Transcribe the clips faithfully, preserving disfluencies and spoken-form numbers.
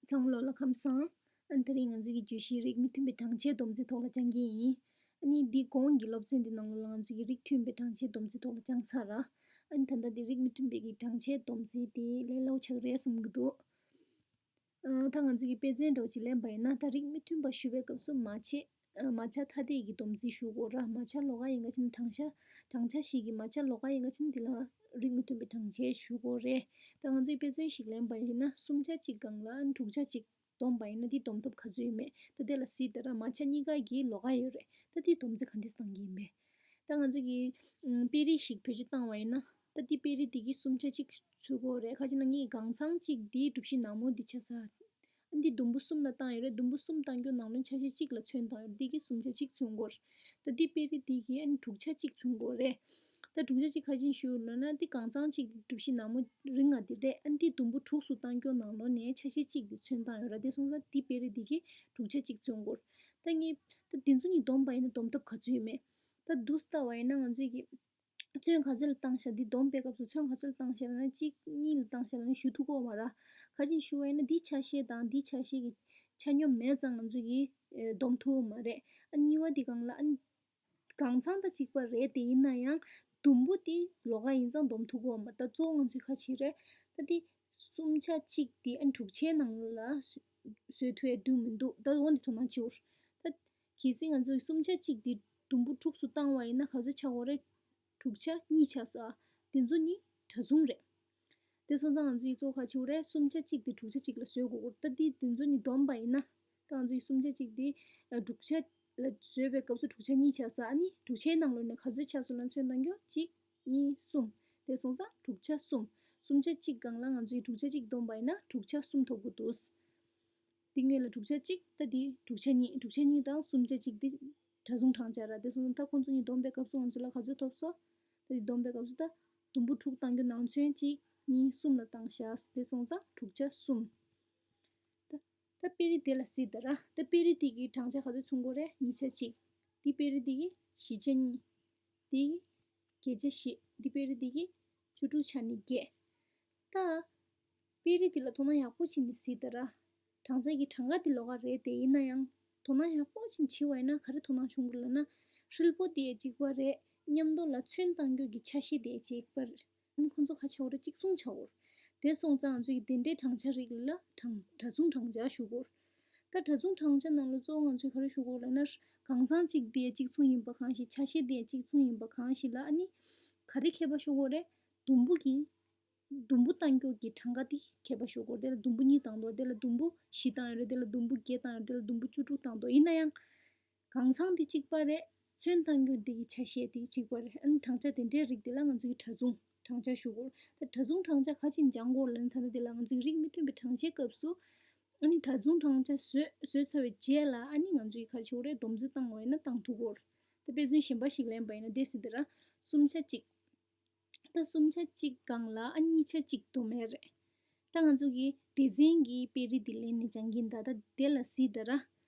ཚང་མ་ལོ་ལ་ཁམས་བཟང་། ཨ་ནི་དེ་རིང་ང་ཚོའི་གི་བརྗོད་གཞི་རིགས་མི་མཐུན་པའི་གྲངས་ཆའི་སྡོམ་རྩིས་ཐོག་ལ་སྦྱང་གི་ཡིན། ཨ་ནི་འདི་གོང་གི་སློབ་ཚན་འདི་ནང་ལོགས་ལ་ང་ཚོའི་གི་རིགས་མཐུན་པའི་གྲངས་ཆའི་སྡོམ་རྩིས་ཐོག་ལ་སྦྱངས་ཚར་ར། ཨ་ནི་ད་ལྟ་འདི་རིགས་མི་མཐུན་པའི་གི་གྲངས་ཆའི་སྡོམ་རྩིས་དེ་ལས་སླ་བོ་ཆགས་རེད་བསམ་གི་འདུག་ཨ། ད་ང་ཚོའི་གི་དཔེ་མཚོན་འདྲ་བོ་ཅིག་ལེན་པ་ཡིན་ན། ད་རིགས་མི་མཐུན་པ་ཞུ་བའི་སྐབས་སུ་མ་ཆ་ཨ། མ་ཆ་ཐ་དད་ཀྱི་སྡོམ་རྩིས་ཞུ་དགོས་ར། མ་ཆ་ལོགས་ཀ་ཡིན་ག་ཅིན་གྲངས་ཆ་གྲངས་ཆ་ཞིག་གི་མ་ཆ་ལོགས་ཀ་ཡིན་ག་ཅིན་དེ་ལ་རིགས་མི་མཐུན་པའི་གྲངས་ཆ་ཞུ་དགོས་རེད། ད་ང་ཚོས་དཔེ་མཚོན་ཞིག་ལེན་པ་ཡིན་ན། སུམ་ཆ་གཅིག་སྒང་ལ་དྲུག་ཆ་གཅིག་སྡོམ་པ་ཡིན་ན་དེ་སྡོམ་ཐབས་ག་ཚོད་ཡོད་མེད། ད་དེ་ལ་གཟིགས་དང་ར། མ་ཆ་གཉིས་ཀ་གི་ལོགས་ཀ་ཡོད་རེད། ད་དེ་སྡོམ་རྩིས་ག་འདྲས་བཏང་གི་ཡིན་པས། ད་ང་ཚོ་གིས་ཨམ། དཔེ་རིས་ཤིག་བེད་སྤྱོད་བཏང་བ་ཡིན་ན། ད་དེ་དཔེ་རིས་དེ་གི་སུམ་ཆ་གཅིག་ཚུད་དགོས་རེད། ཁ་ཅིག་ན་ངས་གང་ཚང་གཅིག་དེའི་གྲུ་བཞི་ནག་མོ་འདི་ཆ་ཚང་། ཨ་འདི་དུམ་བུ་གསུམ་ལ་བཏང་ཡོད་རེད། དུམ་བུ་གསུམ་བཏང་རྒྱུ་ནང་ལོགས་ཆ་ཤས་གཅིག་ལ་ཚོན་བཏང་ཡོད་རེད། འདི་གི་སུམ་ཆ་གཅིག་མཚོན་དགོས། ད་འདི་དཔེ་རིས་འདི་གི་ཨ་ནི་དྲུག་ཆ་གཅིག་མཚོན་དགོས་རེད། ད་དྲུག་ཆ་གཅིག་ག་ཅིན་ཞུ་ལབ་ན། འདི་གང་ཚང་གཅིག་གྲུ་བཞི་ནག་མོ་རིང་ང་འདི་རེད། ཨ་འདི་དུམ་བུ་དྲུག་སུ་བཏང་རྒྱུ་ནང་ལོགས་ནས་ཆ་ཤས་གཅིག་འདི་ཚོན་བཏང་ཡོད་རེད། དེ་སོང་ཙང་འདི་དཔེ་རིས་འདི་གི་དྲུག་ཆ་གཅིག་མཚོན་དགོས། ད་ངས་ད་འདི་ཚོ་གཉིས་སྡོམ་པ་ཡིན་ན་སྡོམ་ཐབས་ག་ཚོད་ཡོད་མེད། ད་འདུག་སེ་ལྟ་བ་ཡིན་ན་ང་ཚོས་ཀྱི་ཚོན་ག་ཚོད་ལ་བཏང་ཤག་འདི་སྡོམ་པའི་སྐབས་སུ་ཚོན་ག་ཚོད་ལ་བཏང་ཤག་ལབ་ན། གཅིག་གཉིས་ལ་བཏང་ཤག་ལབ་ན་ཞུ་ཐུབ་ཀྱི་ཡོད་མ་རེད། ག་ཅིན་ཞུ་བ་ཡིན་ན། འདི་ཆ་ཤས་དང་འདི་ཆ་ཤས་ཀྱི་ཆ་སྙོམས་མེད་ཙང་ང་ཚོས་ཀྱི་ཨེ། སྡོམ་ཐུབ་ཀྱི་ཡོད་མ་རེད། ཨ་གཉིས་པ་འདི་སྒང་ལ་ཨ་ནི་གང་ཚང་ད་གཅིག་པ་རེད། དེ་ཡིན་ན་ཡང་དུམ་བུ་དེ་ལོགས་ཀ་ཡིན་ཙང་སྡོམ་ཐུབ་ཀྱི་ཡོད་མ་རེད། ད་གཙོ་བོ་ང་ཚོས་ག་ཅི་རེད། ད་དེ་སུམ་ཆ་གཅིག་དེ་ཨ་ནི་དྲུག་ཆའི་ནང་ལོགས་ལ་བཟོ་ཐུབ་ཡ་འདུག་མི་འདུག་ད་འོ་འདི་དོ་སྣང་བྱེད་འོ། ད་གལ་སྲིད་ང་ཚོས་སུམ་ཆ་གཅིག་འདི་དུམ་བུ་དྲུག་སུ་བཏང་བ་ཡིན་ན་ག་ཚོད་ཆགས་ཀྱི་ཡོད་རེད། དྲུག་ཆ་གཉིས་ཆགས་སོང་ཨ། དེ་ཚོ་གཉིས་གྲྭ་བཟུང་རེད། དེ་སོང་ཙང་ང་ཚོ་ཡི་གཙོ་ཁ་ཆེ་བོ་རེད། སུམ་ཆ་གཅིག་དེ་དྲུག་ཆ་གཅིག་ལ་བཟོ་དགོས་ཀྱི་ཡོད་རེད། ད་དེ་དེ་ཚོ་གཉིས་བསྡོམས་པ་ཡིན་ན། ད་ང་ཚོ་ཡི་སུམ་ཆ་གཅིག་དེ་ཨ། དྲུག་ཆ་ལ་བཟོ་བའི་སྐབས་སུ་དྲུག་ཆ་གཉིས་ཆགས་སོང་ཨ། ཨ་ནི་དྲུག་ཆའི་ནང་ལོགས་ནས་ག་ཚོད་ཆགས་སོང་ལབ་ན་ཚོན་བཏང་རྒྱུ་གཅིག་གཉིས་གསུམ། དེ་སོང་ཙང་དྲུག་ཆ་གསུམ། སུམ་ཆ་གཅིག་སྒང་ལ་ང་ཚོ་ཡི་དྲུག་ཆ་གཅིག་བསྡོམས་པ་ཡིན་ན་དྲུག་ཆ་གསུམ་ཐོབ་ཀྱི་འདུག་འདི་སྔོན་ལ་དྲུག་ཆ་གཅིག་ད་འདི་དྲུག་ཆ་གཉིས། དྲུག་ཆ་གཉིས་དང་སུམ་ཆ་གཅིག་འདི་གྲྭ་བཟུང་གྲངས་ཆ་ར། དེ་སོང་ཙང་ད་ཁོང་ཚོ་གཉིས་བསྡོམས་པའི་སྐབས་སུ་ང་ཚོ་ལ་ག་ཚོད་ཐོབ་སོང་། ད་འདི་བསྡོམས་པའི་སྐབས་སུ་ད་དུམ་བུ་དྲུག་བཏང་རྒྱུ་ནང་ཚོན་གཅིག་གཉིས་གསུམ་ལ་བཏང་ཤག་དེ་སོང་ཙང་དྲུག་ཆ་གསུམ། ད་ད་དཔེ་རིས་དེ་ལ་གཟིགས་དང་ར། ད་དཔེ་རིས་དེ་གི་གྲངས་ཆ་ག་ཚོད་མཚོན་དགོས་རེད། ཉིས་ཆ་གཅིག་འདི་དཔེ་རིས་དེ་གི་བཞི་ཆ་གཉིས། འདི་གི་བརྒྱད་ཆ་བཞི། འདི་དཔེ་རིས་དེ་གི་བཅུ་དྲུག་ཆ་ནི་བརྒྱད། ད་དཔེ་རིས་དེ་ལ་དོ་སྣང་ཡག་པོ་བྱས་ནས་གཟིགས་དང་ར། གྲངས་ཆ་གི་གྲངས་ཀ་དེ་ལོགས་ཀ་རེད། དེ་ཡིན་ན་ཡང་དོ་སྣང་ཡག་པོ་བྱས་ནས་བྱས་པ་ཡིན་ན་ག་རེ་དོ་སྣང་བྱུང་གི་ལབ་ན། ཧྲིལ་པོ་དེ་གཅིག་པ་རེད། མཉམ་དུ་ལ་ཚོན་བཏང་རྒྱུ་གི་ཆ་ཤས་དེ་གཅིག་པ་རེད། ཨ་ནི་ཁོང་ཚོ་ག་ཆགས་ཀྱི་ཡོད་རེད། གཅིག་མཚུངས་ཆགས་ཀྱི་ཡོད་རེད། དེ་སོང་ཙང་ང་ཚོས་ཀྱི་དེ་འདྲའི་གྲངས་ཆ་རིགས་ལ་གྲངས་གྲྭ་བཟུང་གྲངས་ཆ་ཞུ་གི་ཡོད་རེད། ད་གྲྭ་བཟུང་གྲངས་ཆ་ནང་ལ་གཙོ་བོ་ང་ཚོས་ག་རེ་ཞུ་གི་ཡོད་ལབ་ན། གང་ཚང་གཅིག་དེ་གཅིག་མཚུངས་ཡིན་པ་གང་ཞིག་ཆ་ཤས་དེ་གཅིག་མཚུངས་ཡིན་པ་གང་ཞིག་ལ་ཨ་ནི་ག་རེ་ཁྱད་པར་ཤོར་གྱི་ཡོད་རེད། དུམ་བུ་གི་དུམ་བུ་བཏང་རྒྱུ་གི་གྲངས་ཀ་དེ་ཁྱད་པར་ཤོར་གྱི་ཡོད་རེད། དེ་ལ་དུམ་བུ་གཉིས་བཏང་འདུག་དེ་ལ་དུམ་བུ་བཞི་བཏང་ཡོད་རེད། དེ་ལ་དུམ་བུ་བརྒྱད་བཏང་ཡོད་རེད། དེ་ལ་དུམ་བུ་བཅུ་དྲུག་བཏང་འདུག་ཡིན་ན་ཡང་གང་ཚང་དེ་གཅིག་པ་རེད། ཚོན་བཏང་རྒྱུ་དེ་གི་ཆ་ཤས་དེ་གཅིག་པ་རེད། ཨ་ནི་གྲངས་ཆ་དེ་འདྲའི་རིགས་དེ་ལ་ང་ཚོ་གི་གྲྭ་བཟུང་གྲངས་ཆ་ཞུ་གི་ཡོད་རེད། ད་གྲྭ་བཟུང་གྲངས་ཆ་ག་ཅིག་སྦྱང་དགོས་ལབ་ན། ད་ལྟ་དེ་ལ་ང་ཚོ་གི་རིགས་མི་མཐུན་པའི་གྲངས་ཆའི་སྐབས་སུ་ཨ་ནི་གྲྭ་བཟུང་གྲངས་ཆ་བཟོས་བཟོས་ཚར་བའི་རྗེས་ལ་ཨ་ནི་ང་ཚོ་གི་ག་རེ་ཞུ་དགོས་རེད། སྡོམ་རྩིས་བཏང་བ་ཡིན་ན་བཏང་ཐུབ་ཀྱི་ཡོད་རེད། ད་དཔེ་མཚོན་གཞན་པ་ཞིག་ལེན་པ་ཡིན་ན། དེ་གཟིགས་དང་ར། སུམ་ཆ་གཅིག་ད་སུམ་ཆ་གཅིག་སྒང་ལ་ཨ་གཉིས་ཆ་གཅིག་སྡོམ་ཡས་རེད། ད་ང་ཚོ་གི་སྡེ་ཚན་གྱི་དཔེ་རིས་འདི་ལེན་ནས་སྦྱང་གི་ཡིན། ད་ད་དེ་ལ་གཟིགས་དང་ར།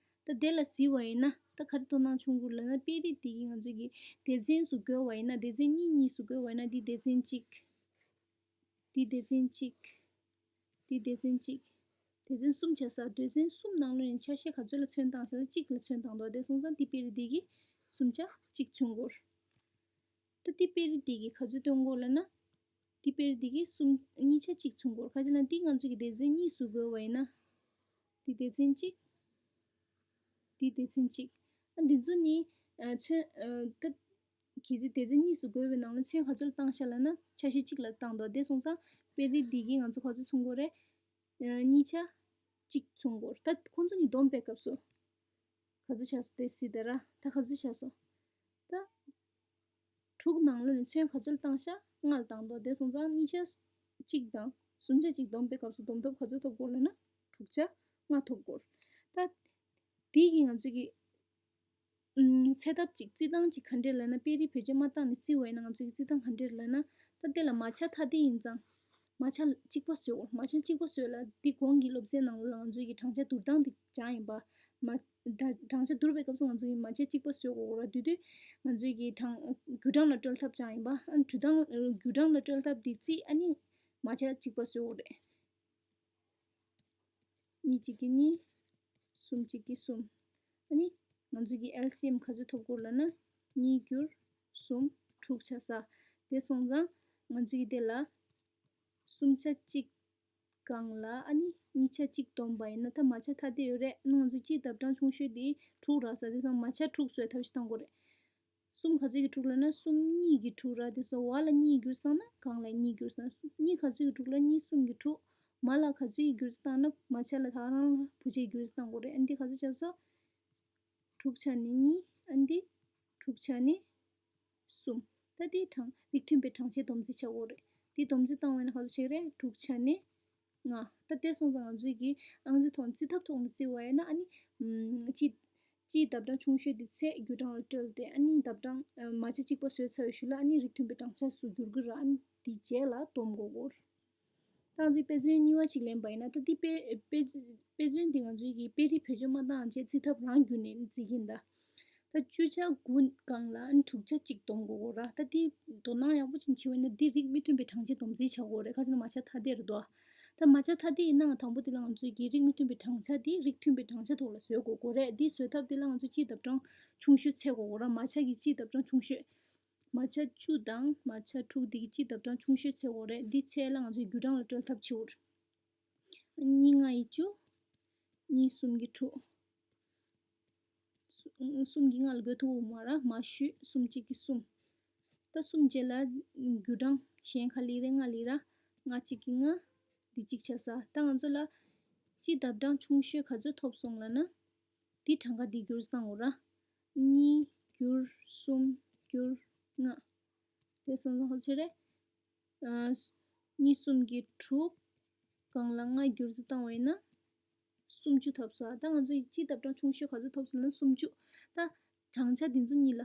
ད་དེ་ལ་གཟིགས་པ་ཡིན་ན་ད་ག་རེ་དོ་སྣང་བྱུང་གི་ཡོད་ལབ་ན། དཔེ་རིས་འདི་གི་ང་ཚོ་གི་སྡེ་ཚན་སུ་བགོས་པ་ཡིན་ན། སྡེ་ཚན་གཉིས་གཉིས་སུ་བགོས་པ་ཡིན་ན། འདི་སྡེ་ཚན་གཅིག་འདི་སྡེ་ཚན་གཅིག་འདི་སྡེ་ཚན་གཅིག་སྡེ་ཚན་གསུམ་ཆགས་སོང་། སྡེ་ཚན་གསུམ་ནང་ལོགས་ནས་ཆ་ཤས་ག་ཚོད་ལ་ཚོན་བཏང་ཤག་ན། གཅིག་ལ་ཚོན་བཏང་འདུག་དེ་སོང་ཙང་འདི་དཔེ་རིས་འདི་གི་སུམ་ཆ་གཅིག་མཚོན་གྱི་ཡོད་རེད། ད་འདི་དཔེ་རིས་འདི་གི་ག་ཚོད་སྟོན་གྱི་ཡོད་ལབ་ན། འདི་དཔེ་རིས་འདི་གི་གཉིས་ཆ་གཅིག་མཚོན་གྱི་ཡོད་རེད། ག་ཅི་ལབ་ན་འདི་ང་ཚོ་གི་སྡེ་ཚན་གཉིས་སུ་བགོས་པ་ཡིན་ན། འདི་སྡེ་ཚན་གཅིག་འདི་སྡེ་ཚན་གཅིག་ཨ་འདི་ཚོ་ནི་ཨ་ཚོན་ཨ་ད་གལ་སྲིད་སྡེ་ཚན་གཉིས་སུ་བགོས་པའི་ནང་ལ་ཚོན་ག་ཚོད་ལ་བཏང་ཤག་ལབ་ན། ཆ་ཤས་གཅིག་ལ་བཏང་འདུག་དེ་སོང་ཙང་དཔེ་རིས་འདི་གི་ང་ཚོ་ག་ཚོད་མཚོན་གྱི་ཡོད་རེད། ཨ་གཉིས་ཆ་གཅིག་མཚོན་གྱི་ཡོད་རེད། ད་ཁོང་ཚོ་གཉིས་བསྡོམས་པའི་སྐབས་སུ་ག་ཚོད་ཆགས་སོང་། དེ་གཟིགས་དང་ར། ད་ག་ཚོད་ཆགས་སོང་། ད་དྲུག་ནང་ལོགས་ནས་ཚོན་ག་ཚོད་ལ་བཏང་ཤག་ལྔ་ལ་བཏང་འདུག་དེ་སོང་ཙང་གཉིས་ཆ་གཅིག་དང་སུམ་ཆ་གཅིག་བསྡོམས་པའི་སྐབས་སུ་བསྡོམས་ཐོབ་ག་ཚོད་ཐོབ་ཀྱི་ཡོད་ལབ་ན། དྲུག་ཆ་ལྔ་ཐོབ་ཀྱི་ཡོད་རེད། ད་དེ་གི་ང་ཚོ་གི་ཨུམ། བརྩི་ཐབས་ཅིག་བརྩི་སྟངས་ཅིག་ག་འདྲས་ལབ་ན། དཔེ་རིས་བེད་སྤྱོད་མ་བཏང་ནས་བརྩི་བ་ཡིན་ན་ང་ཚོ་གི་བརྩི་སྟངས་ག་འདྲས་ལབ་ན། ད་དེ་ལ་མ་ཆ་ཐ་དད་ཡིན་ཙང་མ་ཆ་གཅིག་པ་བཟོ་དགོས། མ་ཆ་གཅིག་པ་བཟོ་ལ་འདི་གོང་གི་སློབ་ཚན་ནང་ལོགས་ལ་ང་ཚོ་གི་གྲངས་ཆ་བསྡུར་སྟངས་འདི་སྦྱངས་ཡིན་པ། མ་ད་གྲངས་ཆ་བསྡུར་བའི་སྐབས་སུ་ང་ཚོ་གི་མ་ཆ་གཅིག་པ་བཟོ་དགོས་ར། དེ་དུས་ང་ཚོ་གི་གྲངས་རྒྱུ་གྲངས་ལ་བཀྲོལ་ཐབས་སྦྱངས་ཡིན་པ། ཨ་ནི་རྒྱུ་གྲངས་རྒྱུ་གྲངས་ལ་བཀྲོལ་ཐབས་འདི་བརྩིས། ཨ་ནི་མ་ཆ་གཅིག་པ་བཟོ་དགོས་རེད། གཉིས་གཅིག་གིས་གཉིས། གསུམ་གཅིག་གིས་གསུམ། ཨ་ནི་ང་ཚོ་གི་ཨེལ་སི་ཨེམ་ག་ཚོད་ཐོབ་དགོས་ལབ་ན། གཉིས་བསྒྱུར་གསུམ་དྲུག་ཆགས་ས། དེ་སོང་ཙང་ང་ཚོ་གི་དེ་ལ་གསུམ་ཆ་གཅིག་སྒང་ལ་ཨ་ནི་གཉིས་ཆ་གཅིག་བསྡོམས་པ་ཡིན་ན། ད་མ་ཆ་ཐ་དད་ཡོད་རེད། ང་ཚོ་སྤྱིའི་ལྡབ་གྲངས་ཆུང་ཤོས་དེ་དྲུག་རག་ས། དེ་སོང་མ་ཆ་དྲུག་བཟོས་ཐབས་ཤིག་བཏང་དགོས་རེད། གསུམ་ག་ཚོད་ཀྱིས་དྲུག་ལབ་ན། གསུམ་གཉིས་ཀྱིས་དྲུག་ར། དེ་སོང་བ་ལ་གཉིས་བསྒྱུར་བཏང་ན་སྒང་ལ་གཉིས་བསྒྱུར་བཏང་། གཉིས་ག་ཚོད་ཀྱིས་དྲུག་ལབ་ན། གཉིས་གསུམ་གྱིས་དྲུག་མ་ལ་ག་ཚོད་ཀྱིས་བསྒྱུར་བཏང་ན། མ་ཆ་ལ་ད་རང་ལ་བུ་ཆ་བསྒྱུར་བཏང་དགོས་རེད། ཨ་ནི་འདི་ག་ཚོད་ཆགས་སོང་། དྲུག་ཆ་ནི་གཉིས། ཨ་ནི་འདི་དྲུག་ཆ་ནི་གསུམ། ད་དེ་གྲངས་རིགས་མཐུན་པའི་གྲངས་ཆའི་སྡོམ་རྩིས་བྱ་དགོས་རེད། དེ་སྡོམ་རྩིས་བཏང་བ་ཡིན་ན་ག་ཚོད་ཆགས་ཀྱི་རེད། དྲུག་ཆ་ནི་ལྔ། ད་དེ་སོང་ཙང་ང་ཚོས་ཀྱི་ཨང་རྩིས་ཐོག་ནས་རྩིས་ཐབ་ཐོག་ནས་རྩིས་པ་ཡིན་ན། ཨ་ནི་ཨམ་སྤྱི་སྤྱིའི་ལྡབ་གྲངས་ཆུང་ཤོས་དེ་ཚད་བསྒྱུར་གྲངས་ལ་བཀྲོལ་ཏེ། ཨ་ནི་ལྡབ་གྲངས་ཨ་མ་ཆ་གཅིག་པ་བཟོས་ཚར་བའི་གཞུག་ལ་ཨ་ནི་རིགས་མཐུན་པའི་གྲངས་ཆ་སུ་བསྒྱུར་དགོས་ར། ཨ་ནི་དེའི་རྗེས་ལ་སྡོམ་དགོས་སྐོར། ད་ང་ཚོས་དཔེ་མཚོན་གཉིས་པ་ཞིག་ལེན་པ་ཡིན་ན། ད་འདི་དཔེ་དཔེ་དཔེ་མཚོན་འདི་ང་ཚོས་ཀྱི་དཔེ་རིས་བེད་སྤྱོད་མ་བཏང་བྱས་རྩིས་ཐབ་རང་བརྒྱུད་ནས་རྩིས་ཀྱིན་གདའ། ད་བཅུ་ཆ་དགུ་སྒང་ལ་ཨ་ནི་དྲུག་ཆ་གཅིག་སྡོམ་དགོས་སྐོར་ར། ད་འདི་དོ་སྣང་ཡག་པོ་ཅིག་བྱེད་པ་ཡིན་ན། འདི་རིགས་མི་མཐུན་པའི་གྲངས་ཆའི་སྡོམ་རྩིས་བྱ་དགོས་རེད། ག་ཅི་ན་མ་ཆ་ཐ་དད་རེད་དོ། ད་མ་ཆ་ཐ་དད་ཡིན་ནའང་དང་པོ་དེ་ལ་ང་ཚོས་ཀྱི་རིགས་མི་མཐུན་པའི་གྲངས་ཆ་དེ་རིགས་མཐུན་པའི་གྲངས་ཆ་ཐོག་ལ་བཟོ་དགོས་སྐོར་རེད། འདི་བཟོ་ཐབས་དེ་ལ་ང་ཚོས་སྤྱིའི་ལྡབ་གྲངས་ཆུང་ཤོས་འཚོལ་དགོས་སྐོར་ར། མ་ཆ་གི་སྤྱིའི་ལྡབ་གྲངས་ཆུང་ཤོས། མ་ཆ་བཅུ་དང་མ་ཆ་དྲུག་འདི་གི་སྤྱིའི་ལྡབ་གྲངས་ཆུང་ཤོས་འཚོལ་དགོས་རེད། འདི་འཚོལ་ལ་ང་ཚོས་བརྒྱུད་གྲངས་ལ་བཀྲོལ་ཐབས་བྱེད་དགོས། གཉིས་ལྔ་ཡི་བཅུ། གཉིས་གསུམ་གྱི་དྲུག་གསུམ་གྱིས་ལྔ་ལ་བགོས་ཐུབ་ཀྱི་མ་རེད། མ་ཞུས། གསུམ་གཅིག་གིས་གསུམ། ད་གསུམ་རྗེས་ལ་བརྒྱུད་གྲངས་གཞན་ག་ལེར་རེད། ལྔ་ལེར་ར། ལྔ་གཅིག་གིས་ལྔ། འདི་གཅིག་ཆགས་ས། ད་ང་ཚོ་ལ་སྤྱིའི་ལྡབ་གྲངས་ཆུང་ཤོས་ག་ཚོད་ཐོབ་སོང་ལབ་ན། འདི་གྲངས་ཀ་འདི་བསྒྱུར་བཏང་དགོས་ར། གཉིས་བསྒྱུར་གསུམ་བསྒྱུར་ལྔ། དེ་སོང་ཙང་ག་ཚོད་རེད། ཨ་གཉིས་གསུམ་གྱི་དྲུག་སྒང་ལ་ལྔ་བསྒྱུར་རྩིས་བཏང་བ་ཡིན་ན། སུམ་ཅུ་ཐོབ་ས། ད་ང་ཚོ་ཡི་སྤྱིའི་ལྡབ་གྲངས་ཆུང་ཤོས་ག་ཚོད་ཐོབ་སོང་ལབ་ན། སུམ་ཅུ། ད་གྲངས་ཆ་འདི་ཚོ་གཉིས་ལ་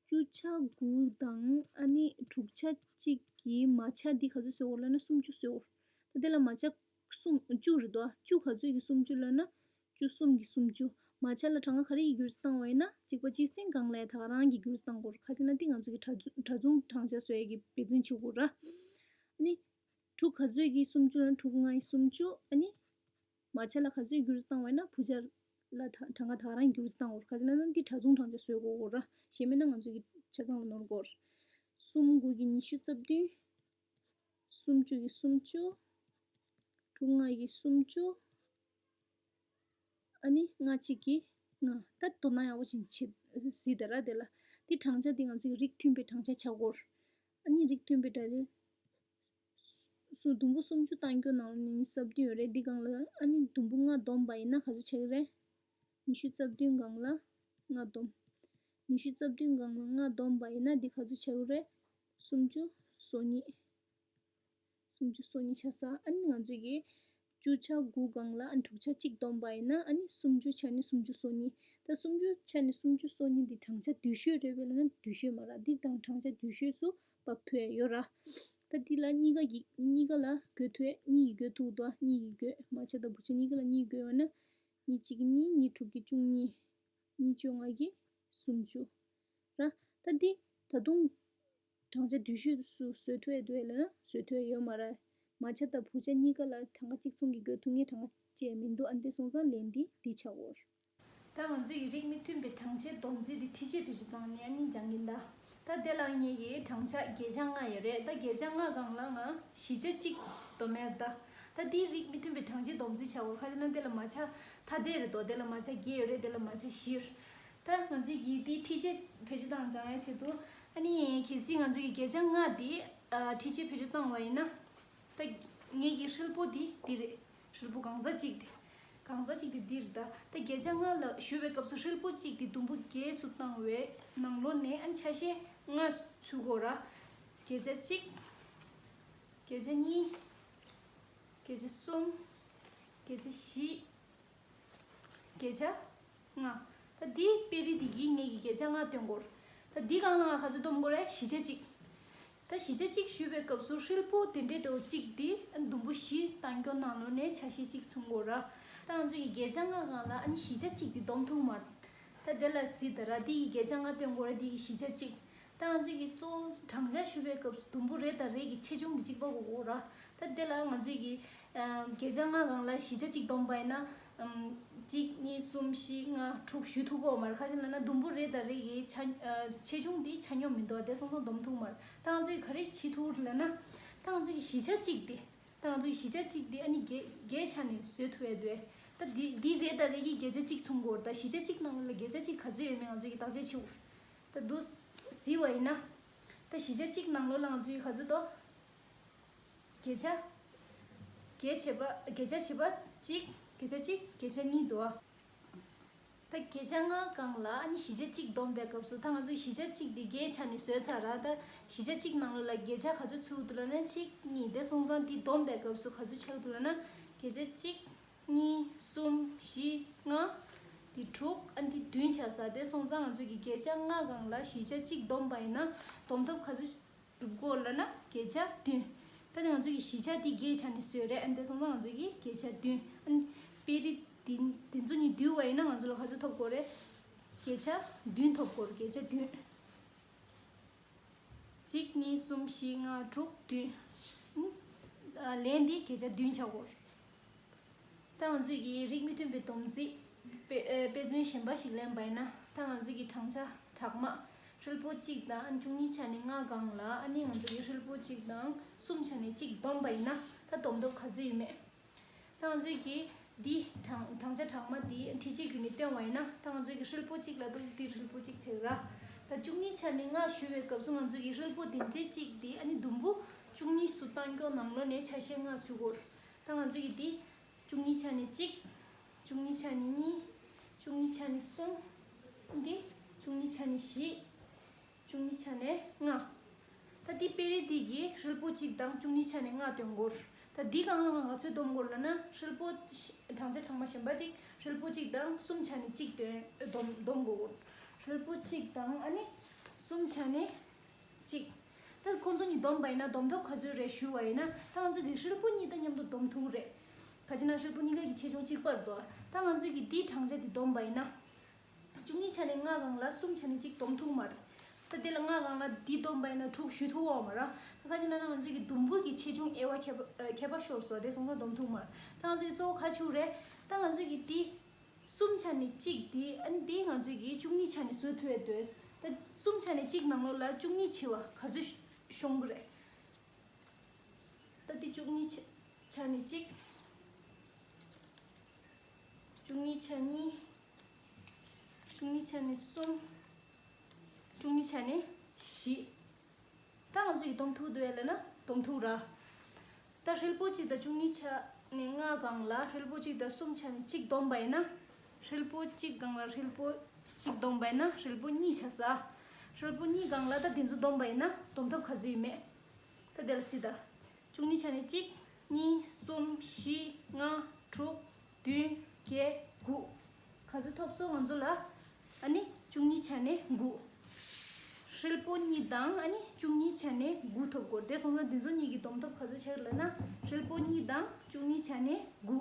བཅུ་ཆ་དགུ་དང་ཨ་ནི་དྲུག་ཆ་གཅིག་གི་མ་ཆ་འདི་ག་ཚོད་བཟོ་དགོས་ལབ་ན། སུམ་ཅུ་བཟོ་དགོས། ད་དེ་ལ་མ་ཆ་གསུམ་བཅུ་རེད་དོ། བཅུ་ག་ཚོད་ཀྱི་སུམ་ཅུ་ལབ་ན། བཅུ་གསུམ་གྱི་སུམ་ཅུ། མ་ཆ་ལ་གྲངས་ཀ་ག་རེ་ཡིས་བསྒྱུར་རྩིས་བཏང་བ་ཡིན་ན། གཅིག་པ་གཅིག་སེང་སྒང་ལ་ད་ག་རང་གིས་བསྒྱུར་རྩིས་བཏང་དགོས་རེད། ག་ཅི་ན་འདི་ང་ཚོ་གི་གྲ་ཚུ་གྲ་ཚུང་གྲངས་ཆ་བཟོ་ཡས་ཀྱི་འབད་བརྩོན་བྱེད་དགོས་ར། ཨ་ནི་དྲུག་ག་ཚོད་ཀྱི་སུམ་ཅུ་ལབ་ན། དྲུག་ལྔ་ཡི་སུམ་ཅུ། ཨ་ནི་མ་ཆ་ལ་ག་ཚོད་བསྒྱུར་རྩིས་བཏང་བ་ཡིན་ན། བུ་ཆ་ལ་ད་གྲངས་ཀ་ད་ག་རང་བསྒྱུར་རྩིས་བཏང་དགོས་རེད། ག་ཅི་ན་འདི་གྲ་ཚུང་གྲངས་ཆ་བཟོ་དགོས་ར། གཞན་མིན་ན་ང་ཚོ་གི་ཆ་ཚང་ལ་ནོར་དགོས་རེད། གསུམ་དགུ་གིས་ཉི་ཤུ་རྩ་བདུན། སུམ་ཅུ་གིས་སུམ་ཅུ། དྲུག་ལྔ་གིས་སུམ་ཅུ། ཨ་ནི་ལྔ་གཅིག་གིས་ལྔ། ད་དོ་སྣང་ཡག་པོ་ཅིག་བྱེད། གཟིགས་དང་ར། དེ་ལ་འདི་གྲངས་ཆ་འདི་ང་ཚོའི་རིགས་མཐུན་པའི་གྲངས་ཆ་ཆགས་ཀྱི་ཡོད་རེད། ཨ་ནི་རིགས་མཐུན་པའི་གྲངས་ཆ་སུ་དུམ་བུ་སུམ་ཅུ་བཏང་རྒྱུ་ནང་ནས་ཉི་ཤུ་རྩ་བདུན་ཡོད་རེད། འདི་སྒང་ལ་ཨ་ནི་དུམ་བུ་ལྔ་བསྡོམས་པ་ཡིན་ན་ག་ཚོད་ཆགས་ཀྱི་རེད། ཉི་ཤུ་རྩ་བདུན་སྒང་ལ་ལྔ་བསྡོམས། ཉི་ཤུ་རྩ་བདུན་སྒང་ལ་ལྔ་བསྡོམས་པ་ཡིན་ན་འདི་ག་ཚོད་ཆགས་ཀྱི་རེད། སུམ་ཅུ་སོ་གཉིས། སུམ་ཅུ་སོ་གཉིས་ཆགས་ས། ཨ་ནི་ང་ཚོས་ཀྱི་བཅུ་ཆ་དགུ་སྒང་ལ་ཨ་ནི་དྲུག་ཆ་གཅིག་བསྡོམས་པ་ཡིན་ན། ཨ་ནི་སུམ་ཅུ་ཆ་ནི་སུམ་ཅུ་སོ་གཉིས། ད་སུམ་ཅུ་ཆ་ནི་སུམ་ཅུ་སོ་གཉིས་འདི་གྲངས་ཆ་བསྡུས་ཤོས་རེད་པས་ལབ་ན། བསྡུས་ཤོས་མ་རེད། འདི་དང་གྲངས་ཆ་བསྡུས་ཤོས་སུ་བབས་ཐུབ་ཡ་ཡོད་ར། ད་འདི་ལ་གཉིས་ཀ་གི་གཉིས་ཀ་ལ་བགོས་ཐུབ་ཡ། གཉིས་ཀྱིས་བགོས་ཐུབ་འདུག་གཉིས་ཀྱིས་བགོས། མ་ཆ་དང་བུ་ཆ་གཉིས་ཀ་ལ་གཉིས་བགོས་པ་ན། གཉིས་གཅིག་གིས་གཉིས། གཉིས་དྲུག་གིས་བཅུ་གཉིས། གཉིས་བཅོ་ལྔ་གིས་སུམ་ཅུ་ར། ད་འདི་ད་དུང་གྲངས་ཆ་བསྡུས་ཤོས་སུ་བཟོ་ཐུབ་ཡ་འདུག་ལབ་ན། བཟོ་ཐུབ་ཡ་ཡོད་མ་རེད། མ་ཆ་དང་བུ་ཆ་གཉིས་ཀ་ལ་གྲངས་ཀ་གཅིག་མཚུངས་ཀྱི་བགོས་ཐུབ་མཁན་གྲངས་ཀ་ཅིག་མི་འདུག་ཨ་འདི་སོང་ཙང་ལན་འདི་འདི་ཆགས་ཡོད། ད་ང་ཚོས་ཀྱི་རིགས་མི་མཐུན་པའི་གྲངས་ཆའི་སྡོམ་རྩིས་འདི་འཕྲུལ་ཆས་བེད་སྤྱོད་བཏང་ནས་ཨ་ནི་སྦྱང་གིན་གདའ། ད་དེ་ལ་ངེད་ཀྱི་གྲངས་ཆ་བརྒྱད་ཆ་ལྔ་ཡོད་རེད། ད་བརྒྱད་ཆ་ལྔ་སྒང་ལ་ང་བཞི་ཆ་གཅིག་སྡོམ་ཡ་གདའ། ད་འདི་རིགས་མི་མཐུན་པའི་གྲངས་ཆའི་སྡོམ་རྩིས་བྱ་དགོས། ག་ཅི་ན་དེ་ལ་མ་ཆ་ཐ་དད་རེད་དོ། དེ་ལ་མ་ཆ་བརྒྱད་ཡོད་རེད། དེ་ལ་མ་ཆ་བཞི་ཡོད་རེད། ད་ང་ཚོས་ཀྱིས་འདི་འཕྲུལ་ཆས་བེད་སྤྱོད་བཏང་སྦྱང་ཡ་ཆེད་དུ། ཨ་ནི་གལ་སྲིད་ང་ཚོས་ཀྱིས་བརྒྱད་ཆ་ལྔ་འདི་ཨ་འཕྲུལ་ཆས་བེད་སྤྱོད་བཏང་བ་ཡིན་ན། ད་ངེད་ཀྱི་ཧྲིལ་པོ་འདི་འདི་རེད། ཧྲིལ་པོ་གང་ཟག་གཅིག་དེ། གང་ཟག་གཅིག་དེ་འདི་རེད། ད་ད་བརྒྱད་ཆ་ལྔ་ལ་ཞུ་བའི་སྐབས་སུ་ཧྲིལ་པོ་གཅིག་དེ་དུམ་བུ་བརྒྱད་སུ་བཏང་བའི་ནང་ལོགས་ནས་ཨ་ནི་ཆ་ཤས་ལྔ་ཚུད་དགོས་ར། བརྒྱད་ཆ་གཅིག་བརྒྱད་ཆ་གཉིས། བརྒྱད་ཆ་གསུམ། བརྒྱད་ཆ་བཞི། བརྒྱད་ཆ་ལྔ། ད་འདིའི་དཔེ་རིས་འདི་གིས་ངེད་ཀྱིས་བརྒྱད་ཆ་ལྔ་སྟོན་དགོས་རེད། ད་འདི་སྒང་ལ་ང་ག་ཚོད་སྡོམ་དགོས་རེད། བཞི་ཆ་གཅིག་ད་བཞི་ཆ་གཅིག་ཞུས་པའི་སྐབས་སུ་ཧྲིལ་པོ་དེ་འདྲའི་འདྲ་བོ་གཅིག་འདི་ཨ་ནི་དུམ་བུ་བཞི་བཏང་རྒྱུ་ནང་ལོགས་ནས་ཆ་ཤས་གཅིག་མཚུངས་དགོས་ར། ད་ང་ཚོ་ཡི་བརྒྱད་ཆ་ལྔ་སྒང་ལ་ཨ་ནི་བཞི་ཆ་གཅིག་འདི་སྡོམ་ཐུབ་མ་རེད། ད་དེ་ལ་གཟིགས་དང་ར། འདི་ཡི་བརྒྱད་ཆ་ལྔ་སྟོན་དགོས་རེད། འདི་ཡི་བཞི་ཆ་གཅིག་ད་ང་ཚོ་ཡི་གཙོ་བོ་གྲངས་ཆ་ཞུ་བའི་སྐབས་སུ་དུམ་བུ་རེ་དང་རེ་གི་ཆེ་ཆུང་འདི་གཅིག་པ་དགོས་དགོས་ར། ད་དེ་ལ་ང་ཚོ་ཡི་ བརྒྱད་ཆ་ལྔ་སྒང་ལ་བཞི་ཆ་གཅིག་བསྡོམས་པ་ཡིན་ན། གཅིག་གཉིས་གསུམ་བཞི་ལྔ་དྲུག་ཞུ་ཐུབ་ཀྱི་ཡོད་མ་རེད། ག་ཅི་ལབ་ན་དུམ་བུ་རེ་དང་རེ་གི་ཆ་ཆེ་ཆུང་དེ་ཆ་སྙོམས་མི་འདུག་དེ་སོང་ཙང་བསྡོམས་ཐུབ་མ་རེད། ད་ང་ཚོས་ག་རེ་བྱེད་ཐུབ་ལབ་ན། ད་ང་ཚོས་བཞི་ཆ་གཅིག་དེ། ད་ང་ཚོས་བཞི་ཆ་གཅིག་དེ་ཨ་ནི་བརྒྱད་བརྒྱད་ཆ་ནས་བཟོ་ཐུབ་ཡ་འདུག་ད་འདི་འདི་རེ་དང་རེ་གི་བརྒྱད་ཆ་གཅིག་མཚུངས་དགོས་རེད། ད་བཞི་ཆ་གཅིག་ནང་ལ་བརྒྱད་ཆ་གཅིག་ག་ཚོད་ཡོད་མེད་ང་ཚོས་ཀྱིས་བརྟག་དཔྱད་བྱེད་དགོས། ད་འདུག་གཟིགས་པ་ཡིན་ན། ད་བཞི་ཆ་གཅིག་ནང་ལོགས་ལ་ང་ཚོས་ག་ཚོད་འདུག་བརྒྱད་ཆ། བརྒྱད་བྱས་པ་བརྒྱད་ཆ་བྱས་པ་གཅིག་བརྒྱད་ཆ་གཅིག་བརྒྱད་ཆ་གཉིས་འདུག་ད་བརྒྱད་ཆ་ལྔ་སྒང་ལ་ཨ་ནི་བཞི་ཆ་གཅིག་བསྡོམས་པའི་སྐབས་སུ་ད་ང་ཚོས་བཞི་ཆ་གཅིག་འདི་བརྒྱད་ཆ་ནས་བཟོས་ཚར་ར། ད་བཞི་ཆ་གཅིག་ནང་ལོགས་ལ་བརྒྱད་ཆ་ག་ཚོད་ཚུད་འདུག་ལབ་ན་གཅིག་གཉིས་དེ་སོང་ཙང་འདི་བསྡོམས་པའི་སྐབས་སུ་ག་ཚོད་ཆགས་འདུག་ལབ་ན་བརྒྱད་ཆ་གཅིག་གཉིས་གསུམ་བཞི་ལྔ། འདི་དྲུག་ཨ་ནི་འདི་བདུན་ཆགས་ས་དེ་སོང་ཙང་ང་ཚོས་ཀྱིས་བརྒྱད་ཆ་ལྔ་སྒང་ལ་བཞི་ཆ་གཅིག་བསྡོམས་པ་ཡིན་ན་བསྡོམས་ཐབས་ག་ཚོད་གྲུབ་ཀྱི་ཡོད་ལབ་ན་བརྒྱད་ཆ་བདུན། ད་ནི་ང་ཚོ་གི་བཞི་ཆ་འདི་བརྒྱད་ཆ་ནས་བཟོས་རེད། ཨ་ནི་དེ་སོང་ཙང་ང་ཚོ་གི་བརྒྱད་ཆ་བདུན། ཨ་ནི་དཔེ་རིས་འདི་འདི་ཚོ་གཉིས་བསྡུས་པ་ཡིན་ན་ང་ཚོ་ལ་ག་ཚོད་ཐོབ་ཀྱི་ཡོད་རེད། བརྒྱད་ཆ་བདུན་ཐོབ་ཀྱི་ཡོད་རེད། བརྒྱད་ཆ་བདུན། གཅིག་གཉིས་གསུམ་བཞི་ལྔ་དྲུག་བདུན། ཨ་ནི་ལན་འདི་བརྒྱད་ཆ་བདུན་ཆགས་ཀྱི་ཡོད་རེད། ད་ང་ཚོས་ཀྱི་རིགས་མི་མཐུན་པའི་སྡོམ་རྩིས་དཔེ་ཨེ་དཔེ་མཚོན་གཞན་པ་ཞིག་ལེན་པ་ཡིན་ན། ད་ང་ཚོས་ཀྱི་བགྲང་བྱ་དྲག་དམག་ཧྲིལ་པོ་གཅིག་དང་བཅུ་གཉིས་ཆ་ནས་ལྔ་སྒང་ལ་ཨ་ནི་ང་ཚོས་ཀྱི་ཧྲིལ་པོ་གཅིག་དང་གསུམ་ཆ་ནས་གཅིག་བསྡོམས་པ་ཡིན་ན་ད་བསྡོམས་ཐབས་ག་ཚོད་ཡོད་མེད། ད་ང་ཚོས་ཀྱི་འདི་བགྲང་བགྲང་བྱ་དྲག་དམག་འདི་འཕྲུལ་ཆས་བརྒྱུད་ནས་སྟོན་པ་ཡིན་ན། ད་ང་ཚོས་ཀྱི་ཧྲིལ་པོ་གཅིག་ལ་ཏོག་ཙམ་འདི་ཧྲིལ་པོ་གཅིག་བྱེད་ར། ད་བཅུ་གཉིས་ཆ་ནས་ལྔ་ཞུ་བའི་སྐབས་སུ་ང་ཚོས་ཀྱི་ཧྲིལ་པོ་དེ་འདྲའི་གཅིག་འདི་ཨ་ནི་དུམ་བུ་བཅུ་གཉིས་སུ་བཏང་རྒྱུ་ནང་ལོགས་ནས་ཆ་ཤས་ལྔ་ཚུད་ཀྱི་ཡོད་རེད། ད་ང་ཚོས་ཀྱི་འདི་བཅུ་གཉིས་ཆ་ནས་གཅིག་བཅུ་གཉིས་ཆ་ནས་གཉིས། བཅུ་གཉིས་ཆ་ནས་གསུམ། འདི་བཅུ་གཉིས་ཆ་ནས་བཞི། བཅུ་གཉིས་ཆ་ནས་ལྔ། ད་འདི་དཔེ་རིས་འདི་གིས་ཧྲིལ་པོ་གཅིག་དང་བཅུ་གཉིས་ཆ་ནས་ལྔ་སྟོན་གྱི་ཡོད་རེད། ད་འདི་སྒང་ལ་ང་ཚོས་སྡོམ་དགོས་ལབ་ན་ཧྲིལ་པོ་བགྲང་བྱ་གྲངས་མ་གཞན་པ་གཅིག་ཧྲིལ་པོ་གཅིག་དང་གསུམ་ཆ་ནས་གཅིག་སྟོན་སྡོམ་སྡོམ་དགོས་ཀྱི་ཡོད་རེད། ཧྲིལ་པོ་གཅིག་དང་ཨ་ནི་གསུམ་ཆ་ནས་གཅིག་ད་ཁོང་ཚོ་གཉིས་བསྡོམས་པ་ཡིན་ན་བསྡོམས་ཐབས་ག་ཚོད་རེད་ཞུས་པ་ཡིན་ན། ད་ང་ཚོ་གི་ཧྲིལ་པོ་གཉིས་ད་མཉམ་དུ་བསྡོམས་ཐུབ་རེད། ག་ཅི་ན་ཧྲིལ་པོ་གཉིས་ཀ་གི་ཆེ་ཆུང་གཅིག་པ་རེད་དོ། ད་ང་ཚོ་གི་འདིའི་བགྲང་བྱ་འདི་བསྡོམས་པ་ཡིན་ན། བཅུ་གཉིས་ཆ་ནས་ལྔ་སྒང་ལ་གསུམ་ཆ་ནས་གཅིག་བསྡོམས་ཐུབ་མ་རེད། ད་དེ་ལ་ལྔ་སྒང་ལ་འདི་བསྡོམས་པ་ཡིན་ན་དྲུག་ཞུ་ཐུབ་འོག་མ་རེད། ད་ག་ཅི་ན་ང་ཚོ་གི་དུམ་བུ་གི་ཆེ་ཆུང་དབྱེ་བ་ཁྱད་པར་ཨ་ཁྱད་པར་ཤོར་སོང་། དེ་སོང་ཙང་བསྡོམས་ཐུབ་མ་རེད། ད་ང་ཚོ་གི་གཙོ་བོ་ག་ཆུ་རེད། ད་ང་ཚོ་གི་འདི་གསུམ་ཆ་ནས་གཅིག་འདི་ཨ་ནི་འདི་ང་ཚོ་གི་བཅུ་གཉིས་ཆ་ནས་བཟོ་ཐུབ་ཡ་འདོད། ད་གསུམ་ཆ་ནས་གཅིག་ནང་ལོགས་ལ་བཅུ་གཉིས་ཆེ་བ་ག་ཚོད་ཤོང་གི་རེད། ད་འདི་བཅུ་གཉིས་ཆ་ཆ་ནས་གཅིག་བཅུ་གཉིས་ཆ་གཉིས། བཅུ་གཉིས་ཆ་ནས་གསུམ། བཅུ་གཉིས་ཆ་ནས་བཞི། ད་ང་ཚོ་ཡི་བསྡོམས་ཐུབ་འདུག་ལབ་ན་བསྡོམས་ཐུབ་ར། ད་ཧྲིལ་པོ་གཅིག་དང་བཅུ་གཉིས་ཆ་ནས་ལྔ་སྒང་ལ་ཧྲིལ་པོ་གཅིག་དང་གསུམ་ཆ་ནས་གཅིག་བསྡོམས་པ་ཡིན་ན། ཧྲིལ་པོ་གཅིག་སྒང་ལ་ཧྲིལ་པོ་གཅིག་བསྡོམས་པ་ཡིན་ན་ཧྲིལ་པོ་གཉིས་ཆགས་ས། ཧྲིལ་པོ་གཉིས་སྒང་ལ་ད་དེ་ཚོ་བསྡོམས་པ་ཡིན་ན་བསྡོམས་ཐབས་ག་ཚོད་ཡིན་མེད། ད་དེ་ལ་སྲིད་ད། བཅུ་གཉིས་ཆ་ནས་གཅིག་གཉིས། གསུམ། བཞི། ལྔ། དྲུག་བདུན། བརྒྱད། དགུ། ག་ཚོད་ཐོབ་སོང་ང་ཚོ་ལ། ཨ་ནི་བཅུ་གཉིས་ཆ་ནས་དགུ། ཧྲིལ་པོ་གཉིས་དང་ཨ་ནི་བཅུ་གཉིས་ཆ་ནས་དགུ་ཐོབ་དགོས། དེ་སོང་ཙང་འདི་ཚོ་གཉིས་ཀྱི་བསྡོམས་ཐོབ་ག་ཚོད་ཆགས་ལབ་ན་ཧྲིལ་པོ་གཉིས་དང་བཅུ་གཉིས་ཆ་ནས་དགུ།